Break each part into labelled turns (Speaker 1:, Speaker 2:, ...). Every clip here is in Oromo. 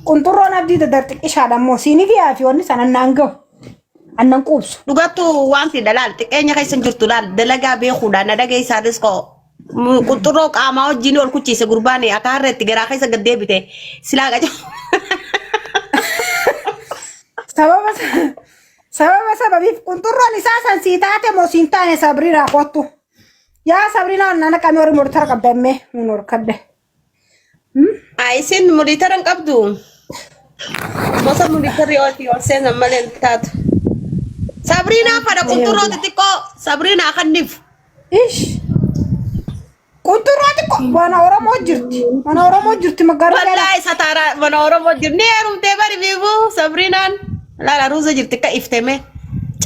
Speaker 1: Qunxurroon abdii dadar xiqqishaadha immoo siini giyaa fi wanni sana naan gahu. Annan quubsu.
Speaker 2: Dhugattu waan fida laal xiqqeenya keessa hin jirtu laal dalagaa beekuudhaan na dhageessaa riskoo. Qunxurroo qaamaa wajjin ol kuchiise gurbaan akka harreetti garaa keessa gad deebite silaa qaca.
Speaker 1: Sababa sababa sababiif qunxurroon isaa san sii taate moo siin taane sabriinaa kottu. Yaa sabriinaa nana qamee horii mortara qabda emmee nun horkadde.
Speaker 2: Isin monitora hin qabdu. Gosa monitorri ol seenan malee hin taatu. Sabriinaa fadha qunxurroo xixiqqoo Sabriinaa kanniif.
Speaker 1: Ish. Qunxurroo xiqqoo mana Oromoo jirti. Mana Oromoo jirti magaalaa.
Speaker 2: Wallaahi sataaraa mana Oromoo jirti. Ni heerumtee bari fiifuu Sabriinaan. Laala ruuza jirti akka ifteme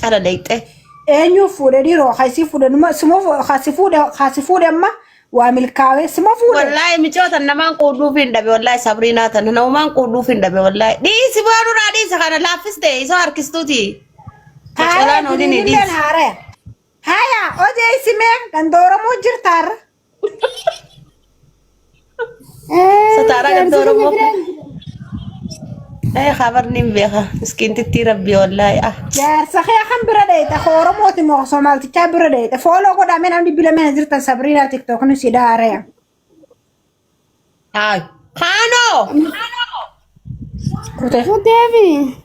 Speaker 2: cala leeyxee.
Speaker 1: Eenyu fuudhe dhiiroo kasi fuudhe numa suma kasi fuudhe kasi fuudhe amma waa milkaa'ee suma fuudhe.
Speaker 2: Wallaahi micoota namaan quudhuuf hin dhabe wallaahi Sabriinaa tana namumaan quudhuuf hin dhabe wallaahi. Dhiisi baanurraa dhiisa kana laaffiste isa harkistuuti.
Speaker 1: Haaraya
Speaker 2: Qocolaan oliin
Speaker 1: diriirilleen
Speaker 2: dhiisi.
Speaker 1: haaraya. Haya odeessimee ganda Oromoo jirtaarra.
Speaker 2: Sataaraa ganda Oromoo. Eh khabarni hin beeka miskiintittii rabbii wallaahi ah.
Speaker 1: Jaarsa kee kan bira dheeyxe ka Oromooti moo Somaaltichaa bira dheeyxe fooloo godhamee namni bila mana jirtan Sabriinaa tiktookni si dhaaraya.
Speaker 2: Haa. Kaanoo.
Speaker 1: Kute.
Speaker 3: Deebi.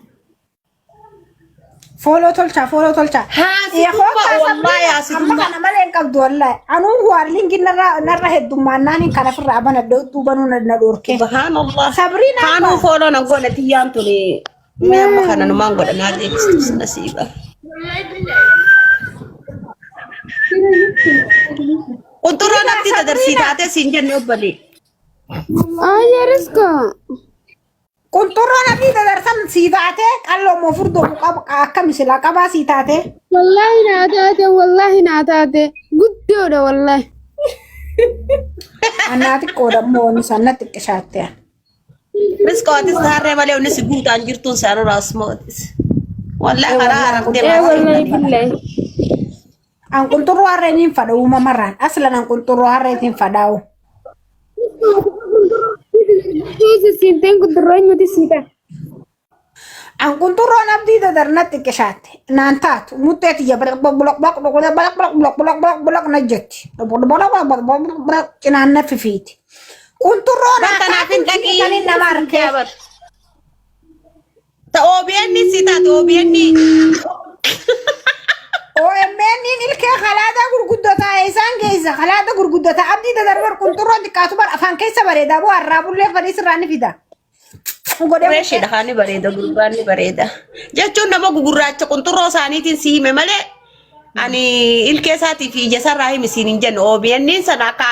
Speaker 1: Fooloo tolchaa fooloo tolchaa.
Speaker 2: Haasitummaa wallaahi
Speaker 1: Amma
Speaker 2: haasitummaa.
Speaker 1: kana malee hin qabdu wallaahi. Anuu waarliingi narra narra heddummaannaan hin kana ofirraa banadhe utuu banuu na dhorkee.
Speaker 2: Subhaanallah.
Speaker 1: Sabriinaa
Speaker 2: Kaanuu fooloo nan goone tiyyaan tuni. Mee amma kana numaan godha naa deebistus nasiiba. Qunxurroo natti dadarsii taatee siin jenne obbolee.
Speaker 3: Ayya riska.
Speaker 1: Qunxurroon abdii dadarsan sii taatee qalloo moo furdoo qaba akkami silaa qabaa sii taatee.
Speaker 3: Wallaahi naa taate wallaahi naa taate guddoodha wallaahi.
Speaker 1: Annaa xiqqoodha immoo inni san natti xiqqishaatte.
Speaker 2: Riskoo atis harree malee inni si guutaan jirtuun saanura asmootis. Wallaahi karaa haramtee
Speaker 3: Ee
Speaker 2: maasii
Speaker 3: wallaahi billahi.
Speaker 1: An qunxurroo harreen hin fadha uumamarraan aslan an qunxurroo harreetiin fadhaa'u.
Speaker 3: Siinteen gudurroo eenyuti siita.
Speaker 1: An qunxurroon abdii dadar natti xiqqishaatte naan taatu muxxee tiyya balaq balaq balaq balaq balaq balaq balaq balaq balaq na jetti balaq balaq balaq balaq cinaan na fifiiti. Qunxurroon
Speaker 2: Bakka naaf hin dhaqii.
Speaker 1: kan nama arkee.
Speaker 2: Ta OBN si taate OBN.
Speaker 1: OMN ilkee kalaadaa gurguddataa isaan geessa kalaada gurguddataa abdii dadarbar qunxurroo xiqqaatu bar afaan keessa bareedaa boo harraa bullee fadhii sirraa ni fida. Godhee
Speaker 2: Reeshidha haa ni bareeda gurbaan ni bareeda. Jechuun nama gugurraacha qunxurroo isaaniitiin si hime malee ani ilkee isaatii fi ija isaarraa himi siin hin jennu OBN sana akka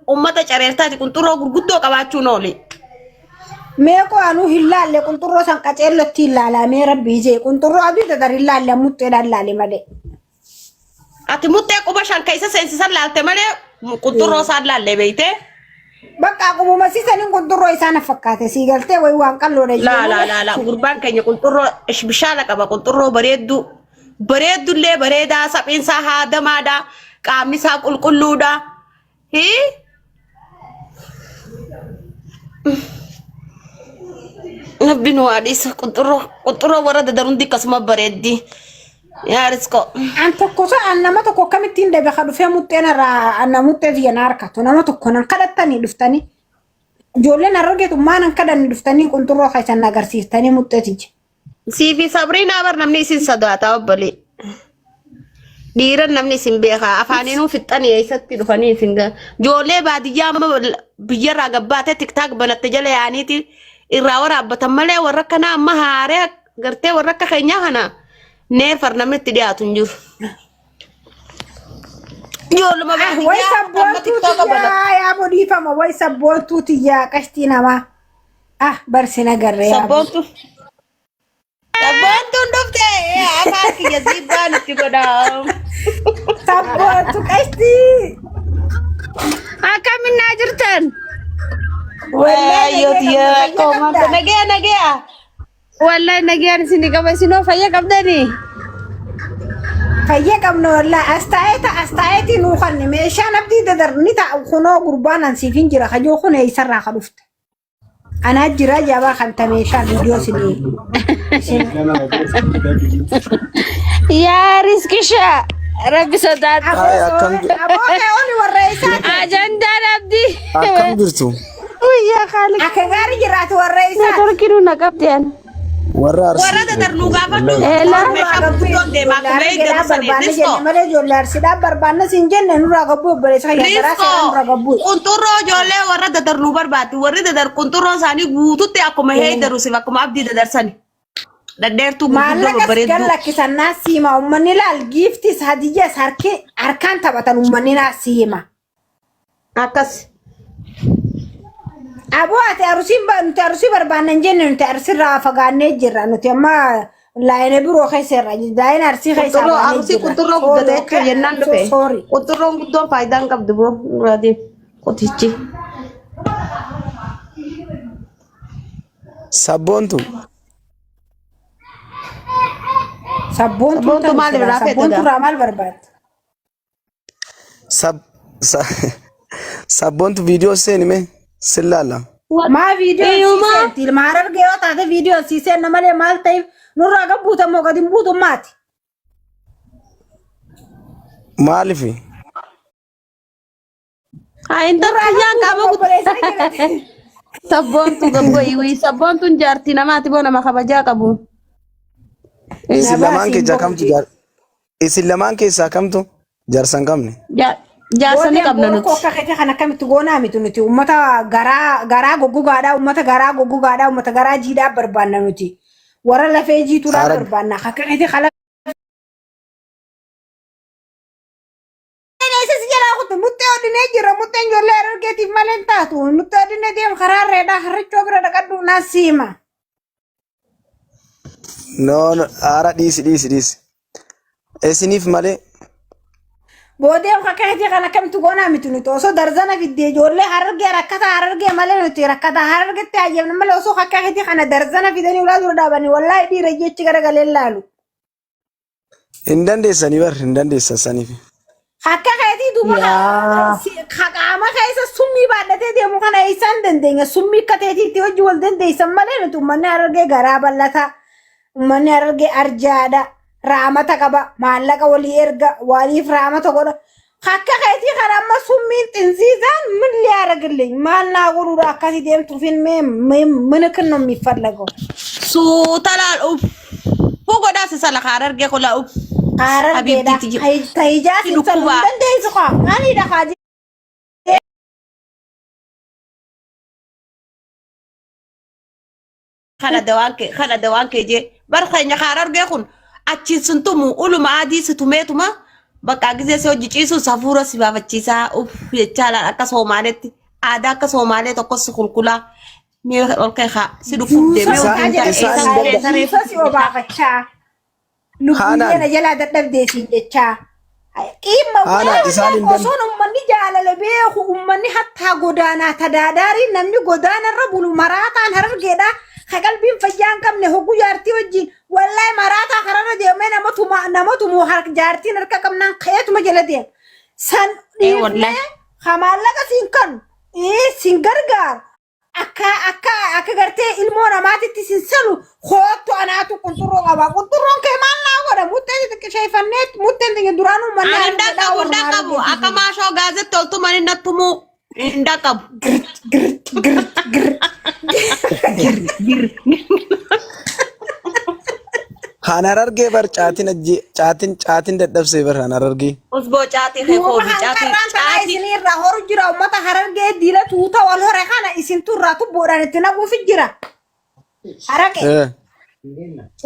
Speaker 2: ummata careertaati qunxurroo gurguddoo qabaachuun ooli.
Speaker 1: Mee qoo anuu hin laalle qunxurroo san qaceellotti hin laalaa mee rabbii jee qunxurroo abdii dadar hin laalle muxxeedhaan laale malee.
Speaker 2: Ati muxxee quba shan keessa seensisan laalte malee qunxurroo isaan laalle beeytee.
Speaker 1: Bakka qubuma siisaniin qunxurroo isaa na fakkaate sii galtee wayi waan qalloodha
Speaker 2: Laa laa laa laa gurbaan keenya qunxurroo bishaala qaba qunxurroo bareedduu. Bareeddullee bareedaa saphiin isaa haadamaadha qaamni isaa qulqulluudha. Hii? Rabbi nu haa dhiisu qunxurroo qunxurroo warra dadaruun akkasuma bareeddi. Yaa riskoo.
Speaker 1: An tokko sa an nama tokko akkamittiin dhabe ka dhufee muxxeen irraa an muxxee tiyya na harkatu nama tokko nan kadhattanii dhuftanii ijoolleen arrogeetu maa nan kadhanne dhuftanii qunxurroo keessan na agarsiiftanii muxxee tiyya.
Speaker 2: Sii fi Sabriinaa bar namni isin sodaata obbolee. Dhiiran namni isin beeka afaaninuu fixxanii eessatti dhufanii isin ga. Ijoollee baadiyyaa amma biyyarraa gabbaatee tiktaak banatte jala yaa'aniiti irraa waraabbatan malee warra akkanaa amma haaree gartee warra akka keenyaa kana neefar namni itti dhiyaatu hin jiru. Ijoolluma
Speaker 1: Ah, way
Speaker 2: baadiyyaa amma
Speaker 1: sabboontuu
Speaker 2: tiktaaka banatte.
Speaker 1: tiyyaa yaa bodhiifama way sabboontuu tiyyaa qashtii namaa. Ah barsi nagarree yaa
Speaker 2: Sabboontu. Sabboontuun dhufte afaan kiyya ziibbaan itti godha.
Speaker 1: Sabboontu qashtii.
Speaker 3: Akkamiin naa jirtan?
Speaker 1: Wallahi
Speaker 2: Wayyoo
Speaker 1: nagee
Speaker 2: tiyya
Speaker 1: qabna fayya
Speaker 2: koomanta
Speaker 1: qabda.
Speaker 2: nagaya nagaya.
Speaker 3: Wallahi nagayaan isin qaba isinoo fayya qabdanii?
Speaker 1: Fayya qabna wallahi as taa'ee ta as taa'eetii nuu kanne meeshaan abdii dadar ni ta'a kunoo gurbaan an siif hin jira kajoo kun eessarraa ka dhufte. Anaa jira jabaa kan tameeshaa viidiyoo isinii isin
Speaker 3: Yaa riskisha rabbi sodaadhu.
Speaker 4: Ay, akkam
Speaker 1: Aboo kee oli warra isaati.
Speaker 3: Ajandaan abdii.
Speaker 4: akkam jirtu?
Speaker 3: Guyyaa kaali.
Speaker 1: Akka gaarii jiraatu warra isaati.
Speaker 3: Neetworkiin na qabdi ani.
Speaker 4: Warra Arsii.
Speaker 2: Warra dadar nu gaafadhu.
Speaker 3: Eela.
Speaker 2: Meeshaa gurguddoon deemaa
Speaker 1: Ijoollee
Speaker 2: akkuma
Speaker 1: Harargeedhaa
Speaker 2: eegdatu sanii.
Speaker 1: barbaanne
Speaker 2: Riskoo.
Speaker 1: jenne malee ijoollee Arsiidhaa barbaanne siin jenne nurraa gabbuu obboleessa kiyya garaa seeraa nurraa gabbuu.
Speaker 2: Qunxurroo ijoollee warra dadar nu barbaaddi. Warri dadar qunxurroo isaanii guututti akkuma heeydaru siif akkuma abdii dadarsani. Dhadheertuu gurguddoo
Speaker 1: Maallaqa
Speaker 2: babbareedduu.
Speaker 1: gad lakkisan naa siima uummanni laal giiftis hadiyyaas harki harkaan taphatan uummanni naa siima.
Speaker 2: Akkas.
Speaker 1: Aboo ati arusiin nuti arusii barbaanna hin jenne nuti arsirraa fagaannee jirra nuti amma laayina biroo keessa irra laayina arsii keessa
Speaker 2: Qunxurroo
Speaker 1: baanee
Speaker 2: arusii
Speaker 1: jirra.
Speaker 2: qunxurroo
Speaker 1: Sorry,
Speaker 2: guddatee
Speaker 1: okay?
Speaker 2: jechuun jennaan
Speaker 1: I'm so
Speaker 2: dhufe.
Speaker 1: sorry.
Speaker 2: Qunxurroon guddoon faayidaa hin qabdu boo nurraa deemu. Qotichi.
Speaker 4: Sabboontu.
Speaker 1: Sabboontuun
Speaker 2: Sabboontuu
Speaker 1: tanu
Speaker 2: maal
Speaker 1: silaa
Speaker 2: irraa feete
Speaker 1: sabboontuu
Speaker 2: gaa?
Speaker 1: irraa maal barbaadda?
Speaker 4: Sab sa- Sabboontu viidiyoo seeni mee sin laala.
Speaker 1: Maa viidiyoon sii
Speaker 2: Eeyumaa.
Speaker 1: seenti ilma harargee yoo taate viidiyoon sii seenna malee maal ta'eef nurraa gad buutamoo gad hin buutu maati.
Speaker 4: Maalifi?
Speaker 2: Haa intal
Speaker 1: Nurraa gad
Speaker 2: kiyyaan qaama
Speaker 1: buutamoo obboleessa jedhate.
Speaker 2: Sabboontu gabboyi wii sabboontuun jaartii namaati boo nama kabajaa qabu.
Speaker 4: Isin
Speaker 1: Nabaa
Speaker 4: lamaan
Speaker 1: siin
Speaker 4: keessaa kamtu
Speaker 1: boqotii.
Speaker 4: jaar isin lamaan keessaa kamtu jaarsa hin qabne?
Speaker 2: Jaarsa ni
Speaker 1: Booddeen
Speaker 2: qabna
Speaker 1: boru koo
Speaker 2: nuti.
Speaker 1: akka keetii kan akkamitti goonaa miti nuti uummata garaa garaa goggogaadhaa uummata garaa goggogaadhaa uummata garaa jiidhaa barbaanna nuti warra lafee jiituudhaa
Speaker 4: Haara
Speaker 1: barbaanna akka keetii kala Eessa si jalaa kutu muxxee odinee jira muxxeen ijoollee harargeetiif malee hin taatu muxxee odinee deem karaa reedhaa harrichoo bira dhaqadhu naa siima.
Speaker 4: No no haara dhiisi dhiisi dhiisi. Isiniif malee
Speaker 1: Boodee akka keetii kan akkamitti goonaa miti nuti osoo darzana fiddee ijoollee harargee rakkataa harargee malee nuti rakkataa harargetti hayyamne malee osoo akka keetii kana darzana fidanii ulaa dura dhaabanii wallaahi dhiira jechi garagalee laalu.
Speaker 4: Hin dandeessanii bar hin dandeessan saniif.
Speaker 1: Akka keetii duuba
Speaker 2: Yaa.
Speaker 1: qaama keessa summii baadhatee deemu kana eessaan dandeenya? Summii akka teetiitti hojii wal dandeessan malee nuti uummanni harargee garaa bal'ataa, uummanni harargee arjaadha, raamata qaba, maallaqa walii erga, waliif raamata godha. Akka keetii kana amma summiin xinziizaan min liyaaragillee maal naa godhuudha akkasii deemtuufin mee minikin ነው የሚፈለገው
Speaker 2: Suuta laal uffuu godhaa si sala kaar argee kola uff.
Speaker 1: Harargeedha.
Speaker 2: Habiibtiitti jiru.
Speaker 1: Taijaa
Speaker 2: Si
Speaker 1: si saluu
Speaker 2: dhukkubaa.
Speaker 1: dandeessu kaa maaliidha kaa
Speaker 2: Kana dawaan kee kana dawaan kee jee bar keenya kaar argee kun achiin sun tumu uluma adii si tumeetuma bakka gisee si hojii ciisu safuura si baafachiisaa uff jechaa laal akka Soomaaleetti aadaa akka Soomaalee tokkos si kulkulaa mee ol kee haa si dhukkubdee mee
Speaker 1: Juusa
Speaker 2: hojii
Speaker 4: Isaan
Speaker 1: jechaa
Speaker 4: isaan
Speaker 2: eessa
Speaker 4: hin
Speaker 2: saree
Speaker 4: dadha.
Speaker 2: saree
Speaker 1: juusa si obaafachaa lubbuyyee
Speaker 4: Haanaan
Speaker 1: na jalaa dadhabdee siin jechaa. Qiimma
Speaker 4: haanaan isaan hin danda'u.
Speaker 1: osoon ummanni jaalala beeku ummanni hattaa godaanaa tadaadaarii namni godaanarra bulu maraataan harargeedha. Ka qalbiin fayyaa hin qabne hogguu jaartii wajjin wallahi maraataa kararra deemee nama tuma nama tumu jaartiin harka qabnaan ka'eetuma jala deema. San
Speaker 2: Ee
Speaker 1: dhiifnee
Speaker 2: wallahi.
Speaker 1: ka maallaqa siin kanu siin gargaaru akka akka akka gartee ilmoo namaatitti sin salu koottu anaatu qunxurroo qaba qunxurroon kee maal naa godha muxxeen xixiqqisheeffannee muxxeen xiyya duraanuu manni
Speaker 2: Ani hin
Speaker 1: harargeedhaa
Speaker 2: dhaqqabu hin
Speaker 1: warra
Speaker 2: dhaqqabu
Speaker 1: harargeetii
Speaker 2: akka maashoo gaazetti oltuman hin nattumuu hin dhaqqabu.
Speaker 1: gir gir gir
Speaker 2: Gir.
Speaker 4: Haan harargee bar caatiin ajje caatiin caatiin dadhabsee bar haan harargee.
Speaker 2: Usboo caatii kee
Speaker 1: Duuba
Speaker 2: koobi caatii
Speaker 1: hanqarraan tanaa
Speaker 2: caatii.
Speaker 1: isin irraa horu jira ummata harargee diila tuuta wal hore kana isintu irraa tubboodhaan itti naquufi jira. Haraqee
Speaker 4: Eh.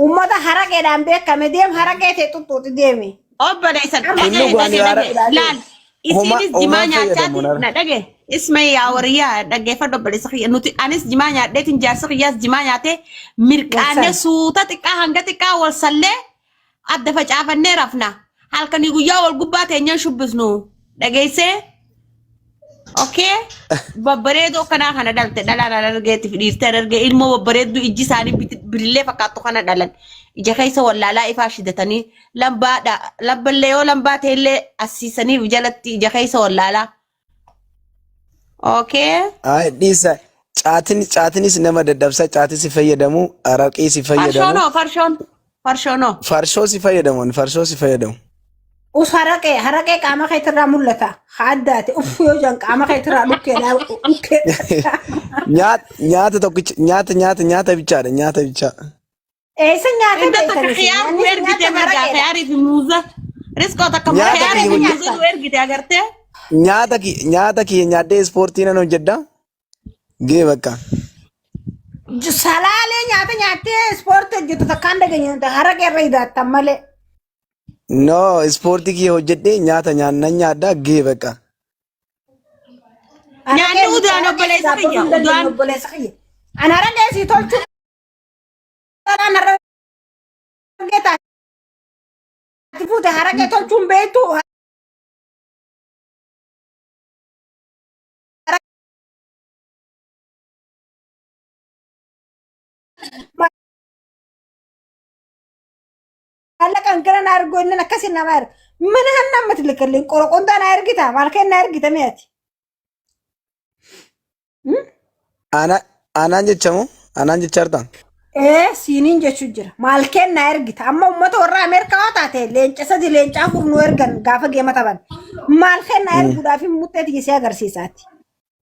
Speaker 1: ummata haraqeedhaan beekame deem haraqee ta'e xuxuuxi deemi.
Speaker 2: Obboleessan
Speaker 1: Amma
Speaker 4: Inni
Speaker 2: dhagaye
Speaker 4: waan
Speaker 2: dhagaye
Speaker 4: yaara
Speaker 2: dhagaye laal
Speaker 4: homa
Speaker 2: isiinis jimaa
Speaker 4: homaan fayyadamu
Speaker 2: nyaachaati
Speaker 4: nara.
Speaker 2: na dhagaye isma yaa wariyyaa dhaggeeffadhu obboleessa kiyya nuti anis jimaa nyaadheetiin jaarsa kiyyaas jimaa nyaatee mirqaannee
Speaker 1: Walsan.
Speaker 2: suuta xiqqaa hanga xiqqaa wal sallee adda facaafannee rafna halkanii guyyaa wal gubbaa teenyaan shubbisnu dhageessee Okay. Babbareedoo akkanaa kana dhalte dhalaan harargeetti fi dhiirtee harargee ilmoo babbareedduu ijji isaanii birillee fakkaattu kana dhalan. Ija keessa wallaalaa ifaa shidatanii lambaadha. Lamballee yoo lambaa ta'ellee assiisanii jalatti ija keessa wallaalaa. Okay.
Speaker 4: Ay dhiisa. Caatin caatinis nama daddabsa caatii si fayyadamu araqii si fayyadamu
Speaker 2: Farshoonoo farshoon farshoonoo.
Speaker 4: farshoo si fayyadamu ani farshoo si fayyadamu.
Speaker 1: Us haraqee haraqee qaama keetirraa mul'ata. Haa addaate uff yoo jedhan qaama keetirraa dhukkeedhaa dhukkeedha.
Speaker 4: Nyaata nyaata tokkicha nyaata nyaata nyaata bichaadha nyaata bichaa.
Speaker 1: Eessa nyaata
Speaker 2: Inta
Speaker 1: beektan
Speaker 2: takka
Speaker 1: isin?
Speaker 2: khiyaar
Speaker 1: Nyaanni
Speaker 2: nu
Speaker 1: isin
Speaker 2: ergite
Speaker 1: nyaattan
Speaker 2: margaa
Speaker 1: haraqeedha.
Speaker 2: khiyaarii fi muuza. Riskoo takka
Speaker 4: Nyaata
Speaker 2: khiyaarii
Speaker 4: kiyya
Speaker 2: fi
Speaker 4: hojje
Speaker 2: muuza nu ergite agartee.
Speaker 4: nyaata kiyya nyaata kiyya nyaadhee ispoortii nan hojjedha. Gee bakka.
Speaker 1: Salaalee nyaata nyaattee ispoortii hojjetu takkaan dhageenye haraqee irra hidaattan malee.
Speaker 4: No ispoortii kiyya hojjedhee nyaata nyaannan nyaadha gee bakka.
Speaker 1: Haraqee
Speaker 2: Nyaanni
Speaker 1: nuti
Speaker 2: udaan
Speaker 1: haraqee
Speaker 2: obboleessa
Speaker 1: silaa
Speaker 2: kiyya
Speaker 1: tolchuu hin dandeenyu
Speaker 2: udaan.
Speaker 1: obboleessa kiyya. An haraqee sii tolchuu dhaan haraqee taate fuute haraqee tolchuun beektu. Maallaqaan gara na argoo inni akkasii nama erga. Mana hanna ammati liqilliin qoroqondaa na ergita maal kenna ergita mi'ati.
Speaker 4: Ana anaan jechamu anaan jechaarta.
Speaker 1: Ee siiniin jechuu jira. Maal kenna ergita. Amma uummata warra Ameerikaa yoo taate leenca sadi leenca afur nu ergan gaafa geema taphan. Maal kenna erguudhaaf muxxee tigisee agarsiisaati.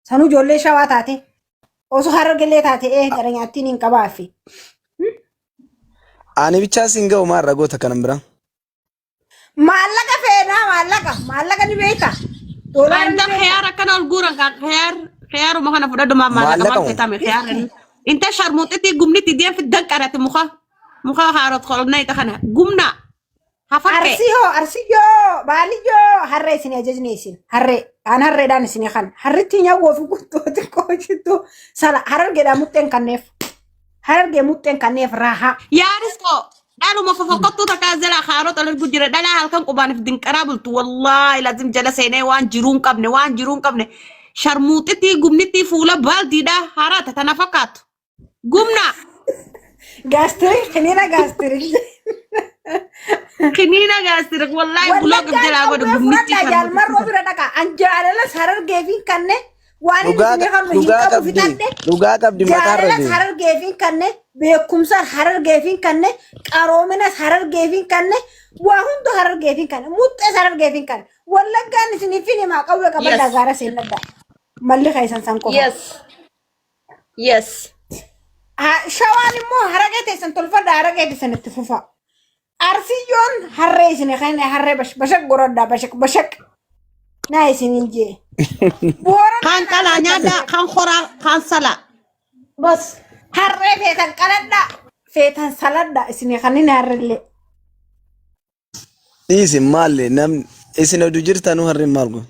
Speaker 1: Sanuu ijoollee shawaa taate. Osoo harargellee taate ee gara nyaattiin hin qabaafi.
Speaker 4: Ani bichaa siin ga'u maal ragoota kanan biraa.
Speaker 1: Maallaqa feenaa maallaqa maallaqa ni beekta. Doolaara ni
Speaker 2: Anta
Speaker 1: beekta.
Speaker 2: khiyaar akkana ol guuran kan khiyaar khiyaaruma kana fudhadhu maa maallaqa
Speaker 4: Maallaqa
Speaker 2: maal
Speaker 4: moo?
Speaker 2: fetame khiyaar inta sharmuuxitti gumnitti deem fiddan qarate muka muka haarot kolnayta kana gumna hafakke
Speaker 1: Arsii hoo arsiyyoo baaliyyoo harree isin ajajne isin harree aan harreedhaan isin kan harritti nyaawwoo fi guutuu xiqqoo jittu sala harargeedhaa muxxeen kanneef harargee muxxeen kanneef raahaa.
Speaker 2: Yaa Riskoo dhaluma fofokkottuu takka as jalaa haarot ol ergu jira dhalaa halkan qubaaniif dinqaraa bultu wallaahi lazim jala seenee waan jiruu hin qabne waan jiruu hin qabne sharmuuxitti gumnitti fuula baaldiidha haraata tana fakkaattu gumna
Speaker 1: Gaastirik kiniina gaastirik.
Speaker 2: kiniina gaastirik wallaahi buloog
Speaker 1: Wallaggaan
Speaker 2: jalaa godhu
Speaker 1: qawwee
Speaker 2: gumnitti
Speaker 1: fudhadhaa jaalmarroo
Speaker 2: sharmuuxitti
Speaker 1: bira dhaqa. An jaalalas harargee fi kanne waan inni
Speaker 4: Dhugaa
Speaker 1: isinii kannu hin
Speaker 4: dhugaa
Speaker 1: qabu
Speaker 4: qabdi
Speaker 1: fixadhe.
Speaker 4: dhugaa qabdi mataarra
Speaker 1: Jaalalas
Speaker 4: deemi.
Speaker 1: harargee fi kanne beekumsa harargee fi kanne qaroominas harargee fi kanne waa hunda harargee fi kanne muxxees harargee fi kanne wallaggaan isiniif hin himaa qawwee qabadhaa
Speaker 2: yes
Speaker 1: gaara seenadhaa. Malli keessan san qofa.
Speaker 2: yes yes
Speaker 1: Shawaan immoo haraqee teessan tolfadhaa haraqee teessan itti fufa. Arsiyyoon harree isin kan harree bashaq goradhaa bashaq bashaq naa isinin jee. Booranaan
Speaker 2: Kaan qalaa
Speaker 1: harree
Speaker 2: nyaadhaa, kaan horaa, kaan salaa. Bas.
Speaker 1: Harree feetan qaladhaa feetan saladhaa isin kan inni harrellee.
Speaker 4: Dhiisi maalle namni isin oduu jirtanuu harreen maal godhu?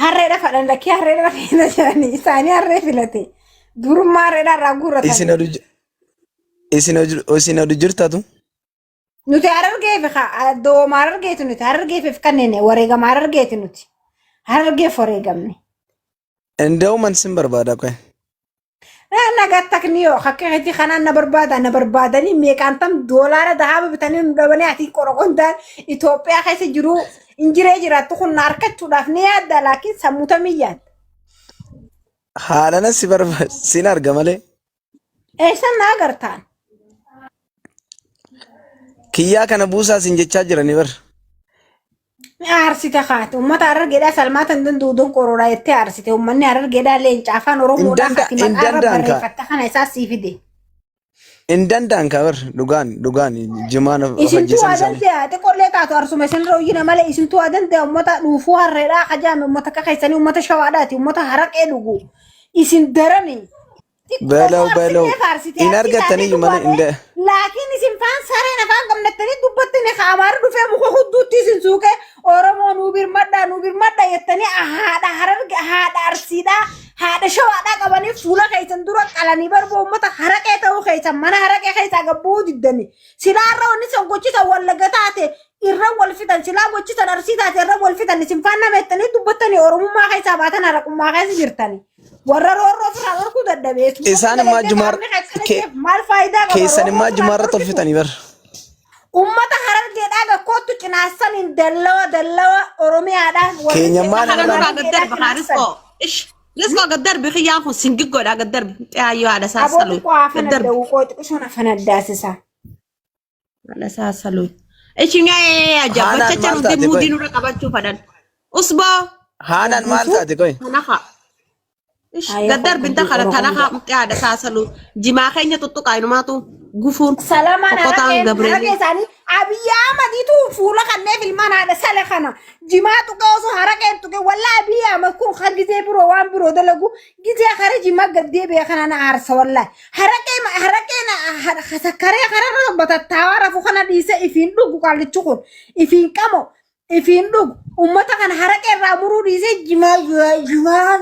Speaker 1: Harreedha fadhan lakkii harreedha feena jedhanii isaanii harree filate. Durummaa harreedha irraa
Speaker 4: Isin
Speaker 1: guurratan.
Speaker 4: oduu isin oduu isin oduu jirtatu
Speaker 1: Nuti harargeef dooma harargeeti nuti harargeef kanneen wareegama harargeeti nuti. Harargeef wareegamne.
Speaker 4: Inda'uman sin barbaada qoy.
Speaker 1: Nagaa takniyoo akka keetii kanaan na barbaada na barbaadanii meeqaan tam doolaara dahaaba bitanii nu dhabanii ati qorqondaan Itoophiyaa keessa jiru injiree jiraattu kun na argachuudhaaf ni yaadda laakiin sammuu tamii yaadda.
Speaker 4: Haalana si barbaada sin arga malee.
Speaker 1: Eessan na agartaan?
Speaker 4: Kiyyaa kana buusaa sin jechaa jiranii bar.
Speaker 1: Ni aarsite kaate uummata harargeedhaa salmaata hin danda'u donqoroodha jettee aarsite uummanni harargeedhaa leenca afaan
Speaker 4: Hin
Speaker 1: oromoodhaa
Speaker 4: danda
Speaker 1: kati
Speaker 4: hin
Speaker 1: maqaa irra
Speaker 4: danda'an kaa.
Speaker 1: barreeffatte kana isaa sii fide.
Speaker 4: Hin danda'an kaa bar dhugaan dhugaan jimaan of of
Speaker 1: Isintuu
Speaker 4: ajjeesan
Speaker 1: waa
Speaker 4: isaanii.
Speaker 1: danda'a xiqqoollee taatu arsuma isinirra hoyyina malee isintuu waa danda'a uummata dhuufuu harreedhaa kajaame uummata akka keessanii uummata shawaadhaati uummata haraqee dhugu isin darani xiqqoo
Speaker 4: Balaw balaw
Speaker 1: faarsittee faarsitee
Speaker 4: hin
Speaker 1: arsii taatee
Speaker 4: argattaniyyuu malee hin
Speaker 1: duwwaa
Speaker 4: da.
Speaker 1: laakiin isin faan sareen afaan qabnattanii dubbattanii amaarri dhufee muka hudduutti isin suuqee Oromoo nuu birmadhaa nuu birmadhaa jettanii haadha hararge haadha arsiidhaa haadha shawaadhaa qabanii fuula keessan dura qalanii barboo uummata haraqee ta'uu keessan mana haraqee keessaa gabbuu diddanii silaa irra wanni san gochisan wallaga taate irra wal fixan silaa gochisan arsii taate irra wal fixan isin faan nama jettanii dubbattanii oromummaa keessaa baatan haraqummaa keessa jirtanii. Warra roorroo ofirraa dhorkuu dadhabee
Speaker 4: Isaan immaa jumaar
Speaker 1: maal faayidaa qaba
Speaker 4: keessan
Speaker 1: roorroo
Speaker 4: immaa
Speaker 1: ofirraa
Speaker 4: jumaarratti
Speaker 1: dhorkitu?
Speaker 4: ol fixanii bar.
Speaker 1: Ummata harargeedhaa gakkootti cinaassaniin dallawa dallawa Oromiyaadhaa warri
Speaker 4: Keenyammaa
Speaker 2: Kana
Speaker 4: namarraan
Speaker 2: nurraa gad
Speaker 1: harargeedhaa
Speaker 2: darba
Speaker 1: cinaassan.
Speaker 2: Riskoo. Ish. Riskoo gad darbi kiyyaan kun singiggoodha gad darbi. Xiyaayyoo haadha isaa
Speaker 1: Aboo
Speaker 2: saluu.
Speaker 1: xiqqoo haa
Speaker 2: Gad darbi.
Speaker 1: fanadda'u qoo xiqqishoon hafanaddaasisa.
Speaker 2: Haadha isaa saluu. Ishin
Speaker 4: Haanaan
Speaker 2: ajaa'ibbacha
Speaker 4: maal
Speaker 2: nuti
Speaker 4: taate qoy?
Speaker 2: muudii nurra qabachuu fadhan. Usboo
Speaker 4: Haanaan maal
Speaker 1: Guutuu
Speaker 4: taate qoy?
Speaker 2: tanaha. Ish
Speaker 1: ayee
Speaker 2: gad darbi
Speaker 1: qoqqobbii
Speaker 2: inta kana tanaha
Speaker 1: Oromoo.
Speaker 2: haadha isaa saluu. Jimaa keenya tuttuqaa inumaatu gufuun
Speaker 1: Salamaan
Speaker 2: okkotaan
Speaker 1: haraqeen haraqee
Speaker 2: Gabreelii.
Speaker 1: isaanii Abiyyi Ahmadiitu fuula kanneef ilmaan haadha sale kana jimaa tuqee osoo haraqeen tuqee wallaa Abiyyi Ahmad kun kan gizee biroo waan biroo dalagu gizee kara jimaa gad deebi'e kana na aarsa wallaa haraqee haraqeen sakkaree kararra batattaawaa rafu kana dhiise ifiin dhugu qaallichi kun ifiin qamo ifiin dhugu ummata kana haraqee irraa muruu dhiisee jimaa jimaa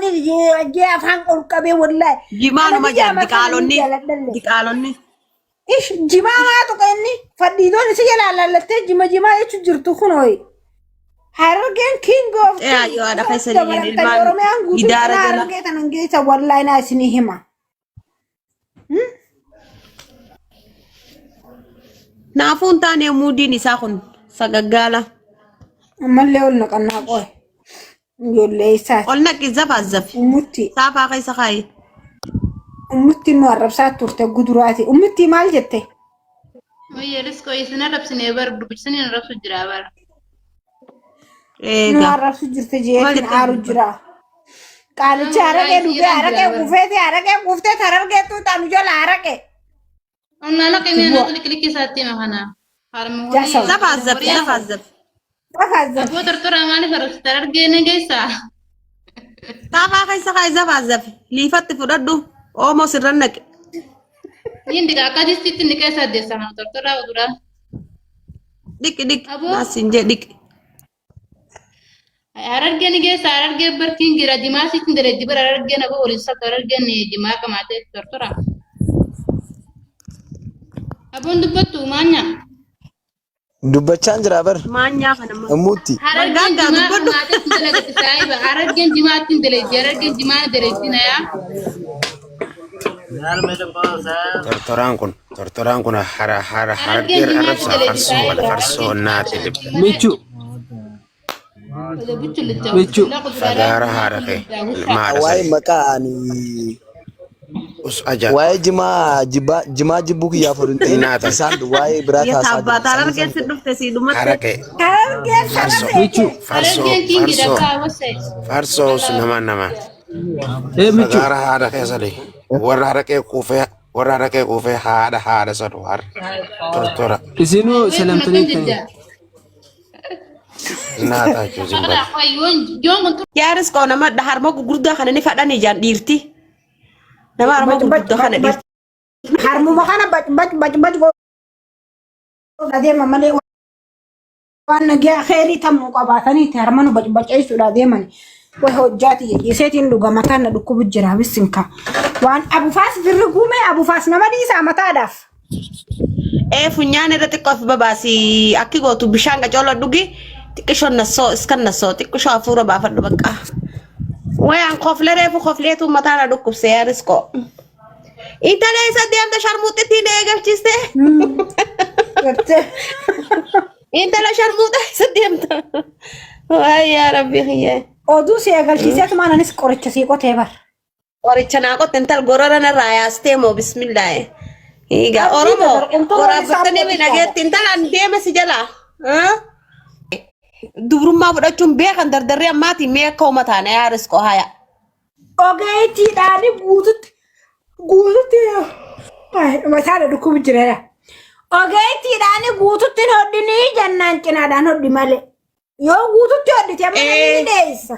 Speaker 1: jee afaan ol qabee wallaahi ana
Speaker 2: Jimaanuma
Speaker 1: Abiyyi
Speaker 2: jaan
Speaker 1: Ahmad kana ni
Speaker 2: diqaalonni
Speaker 1: jaaladhalle.
Speaker 2: diqaalonni.
Speaker 1: Ish jimaa maa tuqa inni fadhiidoon isi jalaa lallattee jima jimaa jechu jirtu kunooyi. Harargeen king of king
Speaker 2: Xiyaayyoo haadha
Speaker 1: osoo
Speaker 2: keessa niyyan
Speaker 1: dabalamtanii
Speaker 2: ilmaan
Speaker 1: Oromiyaan guutuun
Speaker 2: gidaara
Speaker 1: cinaa
Speaker 2: jala.
Speaker 1: harargee tanan geessa wallaahi naa isinii hima.
Speaker 2: Naafuu hin taane muudiin isaa kun sagaggaala.
Speaker 1: Ammallee ol naqannaa qoy. Ijoollee isaati.
Speaker 2: Ol naqi zafa zafi.
Speaker 1: Ummutti
Speaker 2: Saafaa keessa kaayi.
Speaker 1: ummutti nu arrabsaa turte guduraati. Ummutti maal jette?
Speaker 5: Wayya riskoo isin arrabsine bar dubbisanii arrabsu jira bara.
Speaker 1: Nu
Speaker 2: Eega.
Speaker 1: arrabsu jirte
Speaker 2: Maal
Speaker 1: jeetiin
Speaker 2: jettee
Speaker 1: aaru jira. Qaalichi haraqee
Speaker 5: Wallaahi
Speaker 1: dhugee
Speaker 5: isiirra jira
Speaker 1: haraqee
Speaker 5: bara.
Speaker 1: quufeeti haraqee quuftee harargeettuu taanu jala haraqee.
Speaker 5: Onnaa laqa
Speaker 1: Itti
Speaker 5: mi'a
Speaker 1: bu'a.
Speaker 5: naatu liqiliqii isaatti hima kana. Harma
Speaker 1: Jaasa.
Speaker 5: horii
Speaker 2: Zafa zafi
Speaker 5: horii
Speaker 2: zafa zafi.
Speaker 1: Zafa.
Speaker 5: Aboo tortoraa maaliif arrabsita argee na geessaa?
Speaker 2: Saafaa keessa kaayi zafa zafi. Liifatti fudhadhu. Oomoo sirra naqi.
Speaker 5: Niin diqa akka distiitti ni keessa addeessa kana tortoraa uduraa.
Speaker 2: Dhiqi dhiqi.
Speaker 5: Aboo
Speaker 2: Naas hin jee dhiqi.
Speaker 5: Harargee ni geessa harargee barkiin gira jimaa sitti dalagdi bara harargeen aboo waliin sakka harargeen jimaa qamaatee tortora. Aboon dubbattu maanya.
Speaker 4: Dubbachaan jira bar.
Speaker 2: Maanyaa kana ma.
Speaker 4: Ummutti.
Speaker 5: Harargeen
Speaker 2: Margaaggaa
Speaker 5: jimaa
Speaker 2: dubbadhu.
Speaker 5: qamaatee itti dalagatti saahiba harargeen jimaa ittiin dalagdi harargeen jimaa ni dalagdi na yaa.
Speaker 6: Tortoraan kun tortoraan kun hara hara
Speaker 5: Harargeen
Speaker 6: harargee
Speaker 5: jimaa ni
Speaker 6: arrabsaa
Speaker 5: dalagdi
Speaker 6: farsoo kana
Speaker 5: saahiba
Speaker 6: farsoo
Speaker 5: harargeen jimaa
Speaker 6: naati
Speaker 5: dalagdi
Speaker 6: libda.
Speaker 5: malee.
Speaker 7: Michu, michu.
Speaker 6: Fagaara haadha kee ilma haadha
Speaker 4: Waa'ee
Speaker 6: sadi.
Speaker 4: maqaa ani
Speaker 6: Us aja
Speaker 4: waa'ee jimaa jibbaa jimaa jibbuu kiyyaaf oduu hin ta'in
Speaker 6: naata
Speaker 4: isaan waa'ee biraa
Speaker 2: Yeet
Speaker 4: taasaa jiran
Speaker 2: abbaa
Speaker 4: isaanii isaan
Speaker 2: harargeen si dhufte si dhumatte.
Speaker 6: haraqee
Speaker 1: Harargeen sana
Speaker 6: farsoo
Speaker 7: Michu,
Speaker 1: seete.
Speaker 6: farsoo
Speaker 5: Harargeen kingi
Speaker 6: farsoo
Speaker 5: dhabaa wase.
Speaker 6: farsoo us nama nama.
Speaker 7: ee michu.
Speaker 6: Fagaara haadha kee sadi. Warra haraqee quufee warra haraqee quufee haadha haadha sadu har tortora
Speaker 7: Isinuu
Speaker 5: Wai kun akkam
Speaker 7: salamtanii ta'e.
Speaker 5: jejja.
Speaker 6: naata jechuun zimbabwe.
Speaker 5: Yoon kun
Speaker 2: Yaaris qoo nama harma gurguddaa kana ni fadhan ijaan dhiirti. Nama harma
Speaker 1: Bac bac
Speaker 2: gurguddaa
Speaker 1: bac
Speaker 2: kana
Speaker 1: bac.
Speaker 2: dhiirti.
Speaker 1: Harmuma kana bac bac bac bac godhaa deema malee waan nagaa keerii tammuu qabaataniiti harma nu bac baceessuudhaa deeman. Way hojjaati jedhiseetiin dhuga mataan na dhukkubu jira bisinka. Waan abufaas firri guumee abufaas nama dhiisaa mataadhaaf.
Speaker 2: Ee funyaan irra xiqqoo of babaasi akki gootu bishaan qacooloo dhugi xiqqishoon nassoo iskan nassoo xiqqishoo hafuura baafadhu bakka. Wayaan koflee reefu kofleetu mataa na dhukkubse yaaris qoo. Intala isa deemte sharmuuxittiin eegalchiste.
Speaker 1: Gartee.
Speaker 2: Intala sharmuuxa isa deemta. Waay yaa rabbi kiyyee.
Speaker 1: Oduu si eegalchiiseetumaan anis qoricha sii qotee bara.
Speaker 2: Qoricha naa qotte intal gorora narraa yaastee moo bismillaahi. Egaa
Speaker 1: Abdii
Speaker 2: Oromoo
Speaker 1: dadar qunxurroon isaa
Speaker 2: waraabbattanii
Speaker 1: qorichaadha.
Speaker 2: nageetti intalaan deema si jalaa. Dubrummaa fudhachuun beekan dardarree ammaatii mee akka uumataan yaa riskoo haya.
Speaker 1: Ogeettiidhaan guututti guututti mataadha dhukkubu jira. Ogeettiidhaan guututti hin hodhinii jennaan cinaadhaan hodhi malee. Yoo guututti hodhite amma namni ni
Speaker 2: Ee
Speaker 1: dheessa.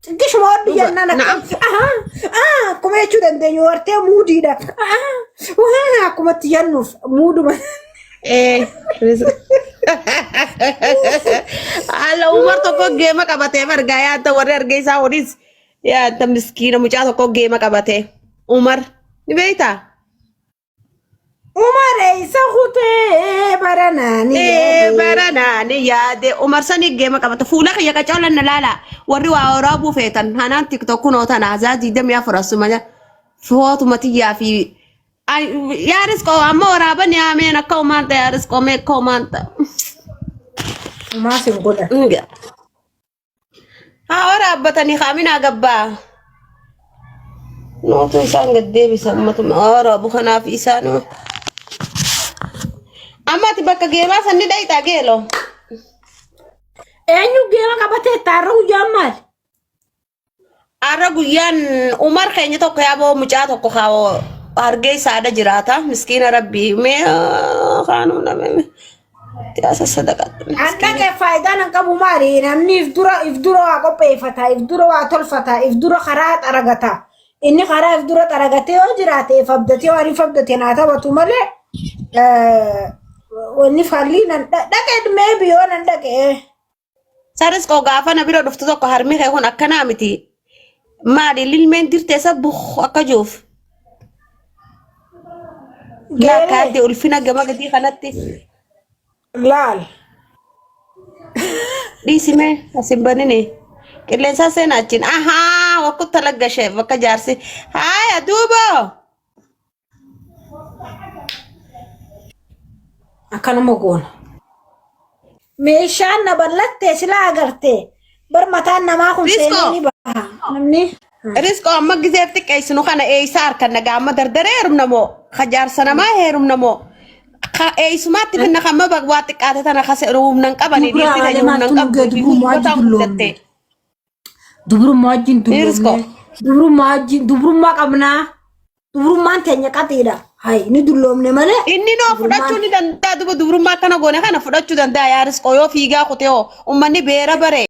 Speaker 1: Xiqqishuma hodhi
Speaker 2: dhuga
Speaker 1: jennaan
Speaker 2: na'am.
Speaker 1: akkam ahaa akkuma jechuu dandeenyu wartee muudiidha. Ahaa akkuma itti jennuuf muuduma.
Speaker 2: Ee Haala umar tokko geema qabatee margaa yaadda warri argee isaa waliis yaadda miskiina mucaa tokko geema qabatee umar ni beektaa?
Speaker 1: Umar eessa kutee baranaa ni
Speaker 2: Ee
Speaker 1: yaade.
Speaker 2: baranaa ni yaade Umar sani geema qabata fuula kiyya qacoolan na laala warri waa waraabuu feetan hanaan tiktok kunoo tana hazaa 24 asuma footuma tiyyaa fi yaa risqoo amma waraaban yaameen akka umaan ta'e yaa risqoo mee akka umaan ta'e.
Speaker 1: Umaa sin godhan.
Speaker 2: Haa waraabbatanii kaaminaa gabbaa. Nootu isaan gad deebisa ummatuma. Orobo kanaaf isaan. Amma ati bakka geemaa sanni dhayxaa geelo.
Speaker 1: Eenyu geema qabatee taarra guyyaan maali?
Speaker 2: Har'a guyyaan Umar keenya tokko yaaboo mucaa tokko haa hargee isaadha jiraata. Miskiina rabbii mee kaanuu namame. Siyaasa sadaqadhu.
Speaker 1: An dhaqe faayidaan an qabu maali? Namni if dura if dura waa qopheeffata, if dura waa tolfata, if dura karaa xaragata. Inni karaa if dura xaragatee yoo jiraate if abdatee waan if abdate naa taphatu malee wanni fallii nan dhaqe maybe yoo nan dhaqe.
Speaker 2: Saris koo gaafa na bira dhuftu tokko harmi kee kun akkanaa miti. Maali lilmeen dirtee isa buk akka juuf. Lakkaatti ulfina gama gadii kanatti
Speaker 1: Laal.
Speaker 2: dhiisimee as hin banine. Qilleensaa seenaa achiin ahaa wakku talaggashe bakka jaarsi. Haaya duuba.
Speaker 1: Akkanuma goona. Meeshaan na bal'atte silaa agarte. Bar mataan namaa kun
Speaker 2: Riskoo.
Speaker 1: seenee ni baha. Namni
Speaker 2: Riskoo amma gizeef xiqqeessinu kana eeysaa harkan nagaa amma dardaree heerumna moo ka jaarsa namaa heerumna moo ka eeysumaatti finna kan ma waa xiqqaate tana ka humna hin qabani
Speaker 1: Dubra
Speaker 2: dhiirti
Speaker 1: malee
Speaker 2: tanya humna hin
Speaker 1: maaltu nu
Speaker 2: qabdu
Speaker 1: gad
Speaker 2: fi
Speaker 1: dubrummaa
Speaker 2: gurgurtaan
Speaker 1: wajjin
Speaker 2: guddatte.
Speaker 1: dulloomne. Dubrummaa wajjin
Speaker 2: Riskoo.
Speaker 1: dulloomne. Dubrummaa wajjin dubrummaa qabnaa. Dubrummaan teenya qaxiidha. Hay ni dulloomne malee.
Speaker 2: Inni noo fudhachuu ni danda'a duba dubrummaa akkana goone kana fudhachuu danda'a yaa riskoo yoo fiigaa kutee hoo ummanni beera bare.